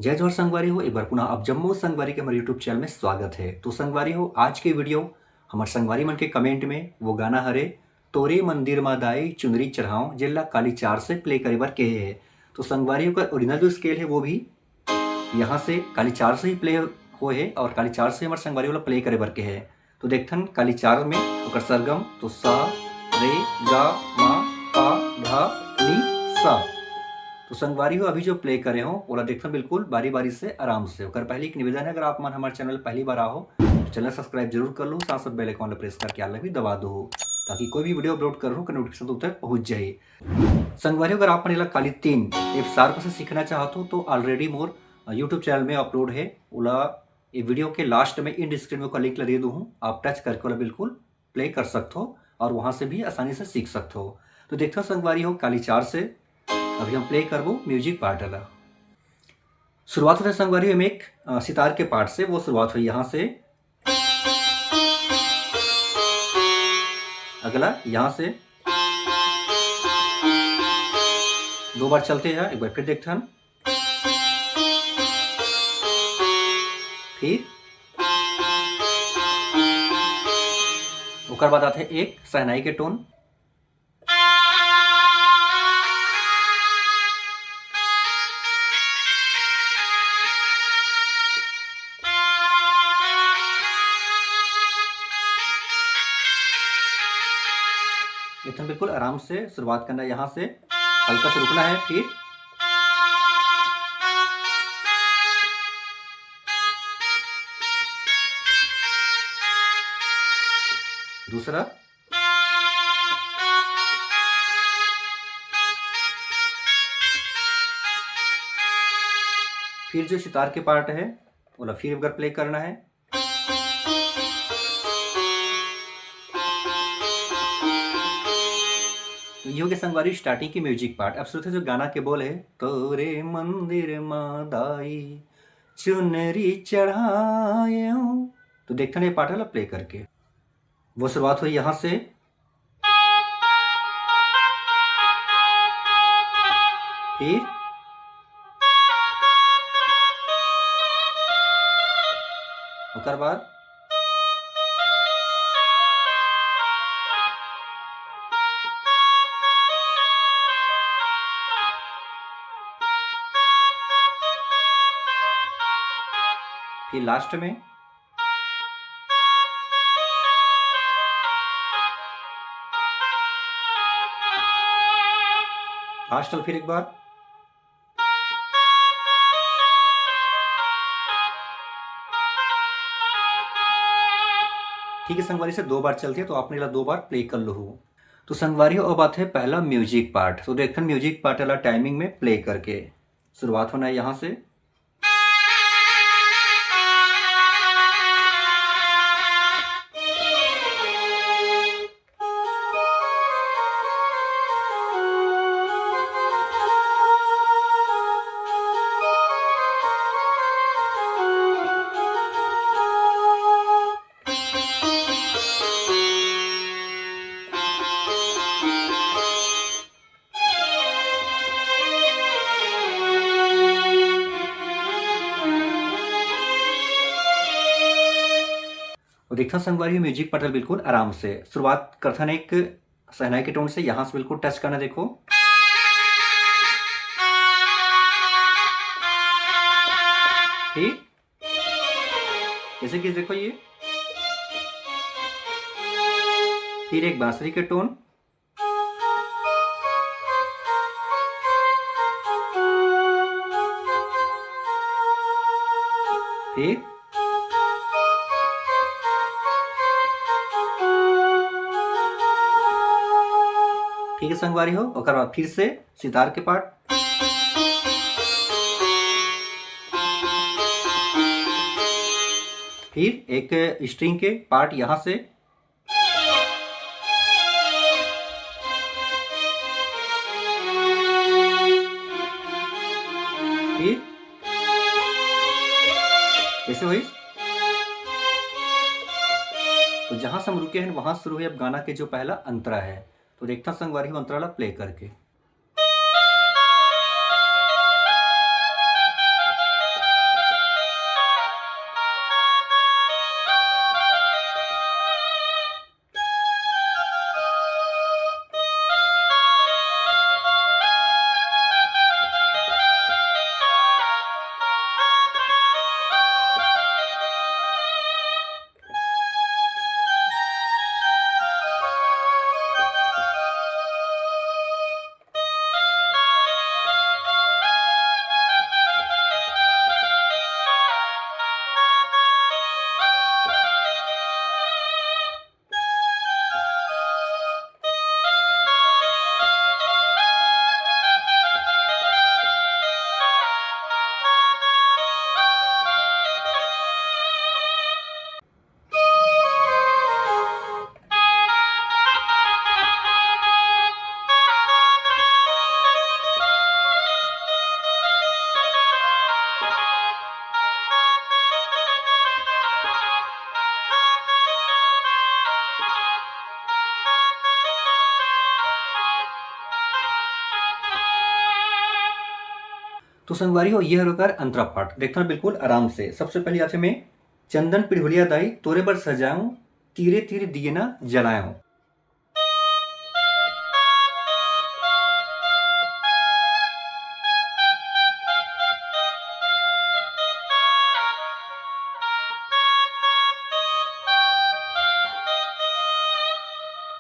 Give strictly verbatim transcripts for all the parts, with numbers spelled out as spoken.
जय जोहार संगवारी हो, एक बार पुनः आप जम्मो संगवारी के हमर YouTube चैनल में स्वागत है। तो संगवारी हो, आज के वीडियो हमर संगवारी मन के कमेंट में वो गाना हरे, तोरे मंदिर मा दाई चुनरी चढ़ाओ, जेला काली चार से प्ले करे बर कहे है। तो संगवारी हो, ओकर ओरिजिनल जो स्केल है वो भी यहाँ से काली चार से ही प्ले होए है और काली चार से हमर संगवारी वाला प्ले करे बर कहे है। तो देखथन काली चार में ओकर सरगम तो सा, रे, गा, मा, पा, धा, नी, सा। तो संगवारी हो, अभी जो प्ले करे हो ओला देखथन बिल्कुल बारी बारी से, आराम से। ओकर पहले एक निवेदन है, अगर आप मन हमारे चैनल पहली बार आओ तो चैनल सब्सक्राइब जरूर कर लो, साथ साथ बेल आइकन प्रेस करके आल भी दबा दो, ताकि कोई भी वीडियो अपलोड कर हो नोटिफिकेशन तुम तक पहुंच जाए। संगवारी हो, अगर आप मन एला काली तीन एफ शार्प से सीखना चाहत हो तो ऑलरेडी मोर यूट्यूब चैनल में अपलोड है, ओला ये वीडियो के लास्ट में एंड स्क्रीन में ओकर लिंक ला दे दू हूँ, आप टच करके ओला बिल्कुल प्ले कर सकत हो और वहाँ से भी आसानी से सीख सकत हो। तो देखथन संगवारी हो, काली चार से अभी हम प्ले करबो म्यूजिक पार्ट ला। शुरुआत होथे संगवारी हो, एमे एक, अ, सितार के पार्ट से, वो शुरुआत होही यहाँ से, अगला यहाँ से, दो बार चलथे, एक बार फिर देखथन। फिर ओकर बाद आथे एक शहनाई के टोन। एकदम बिल्कुल आराम से शुरुआत करना है, यहाँ से हल्का से रुकना है। फिर दूसरा, फिर जो सितार के पार्ट है, ओला फिर एक बार प्ले करना है। तो ये हो गया संगवारी स्टार्टिंग की म्यूजिक पार्ट। अब सुनते जो गाना के बोल है, तोरे मंदिर मा दाई चुनरी चढ़ाएउ। तो देखथन ये पार्ट ला प्ले करके। वो शुरुआत होही यहाँ से, फिर ओकर बाद फिर लास्ट में लास्ट में फिर एक बार। ठीक है संगवारी, से दो बार चलथे, तो आप मन एला दो बार प्ले कर लहू। तो संगवारी हो, अब आथे पहला म्यूजिक पार्ट। तो देखथन म्यूजिक पार्ट वाला टाइमिंग में प्ले करके शुरुआत होना है यहाँ से। और देखथन संगवारी, म्यूजिक पार्ट ला बिल्कुल आराम से शुरुआत करथन एक शहनाई के टोन से, यहाँ से बिल्कुल टच करना, देखो। फिर जैसे कि देखो ये, फिर एक बांसुरी के टोन, फिर ठीक है संगवारी हो, ओकर बाद फिर से सितार के पार्ट, फिर एक स्ट्रिंग के पार्ट यहाँ से, फिर ऐसे हुई। तो जहां से हम रुके हैं, वहां से शुरू हुई अब गाना के जो पहला अंतरा है। तो देखथन संगवारी हो अंतरा ला प्ले करके। तो संगवारी हो, ये हर ओकर अंतरा पाठ। देखथन बिल्कुल आराम से। सबसे पहले आथे में, "चंदन पिढ़ुलिया दाई तोरे बर सजाऊं, तीरे तीर दिए ना जलाऊं।"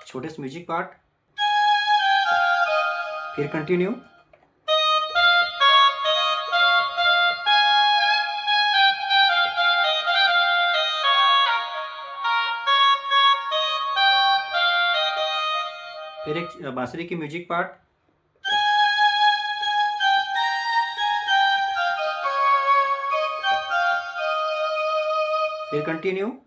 छोटे से म्यूजिक पार्ट, फिर कंटिन्यू। फिर एक बांसुरी की म्यूजिक पार्ट, फिर कंटिन्यू।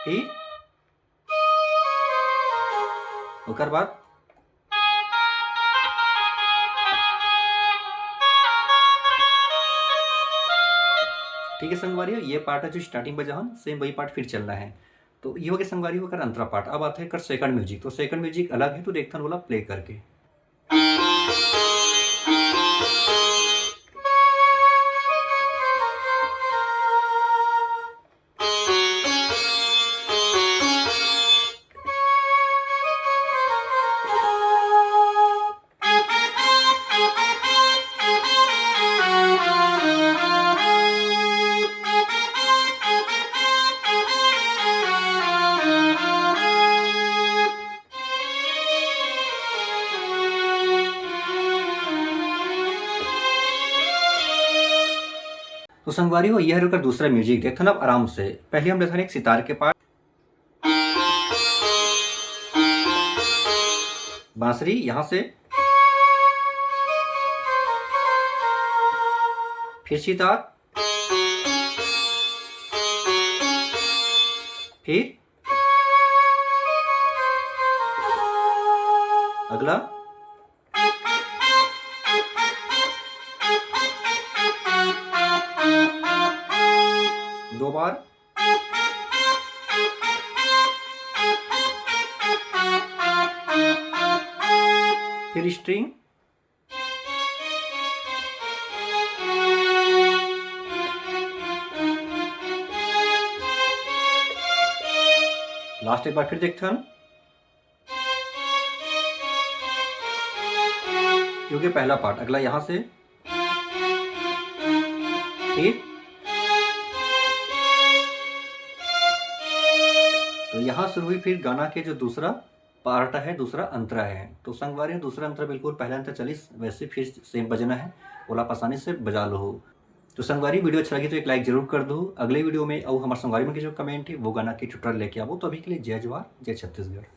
फिर ओकर बाद ठीक है संगवारी हो, ये पार्ट है जो स्टार्टिंग बजा हन, सेम वही पार्ट फिर चलना है। तो ये हो गया संगवारी हो ओकर अंतरा पार्ट। अब आथे एकर सेकंड म्यूजिक। तो सेकंड म्यूजिक अलग है, तो देखथन ओला प्ले करके। तो संगवारी हो, ये हर ओकर दूसरा म्यूजिक। देखथन अब आराम से, पहले हम लेथन एक सितार के पार्ट, बांसुरी यहाँ से, फिर सितार, फिर अगला, दो बार, फिर स्ट्रिंग। लास्ट एक बार फिर देखथन। क्योंकि पहला पार्ट, अगला यहाँ से, ठीक, तो यहाँ शुरू हुई फिर गाना के जो दूसरा पार्ट है, दूसरा अंतरा है। तो संगवारी, दूसरा अंतरा बिल्कुल पहला अंतरा चलिस, वैसे फिर सेम बजना है, ओला आप आसानी से बजा लो हो। तो संगवारी, वीडियो अच्छा लगी तो एक लाइक जरूर कर दो। अगले वीडियो में अउ हमारे संगवारी मन के जो कमेंट है, वो गाना के ट्यूटोरियल लेके आबो। तो अभी के लिए जय जोहार, जय छत्तीसगढ़।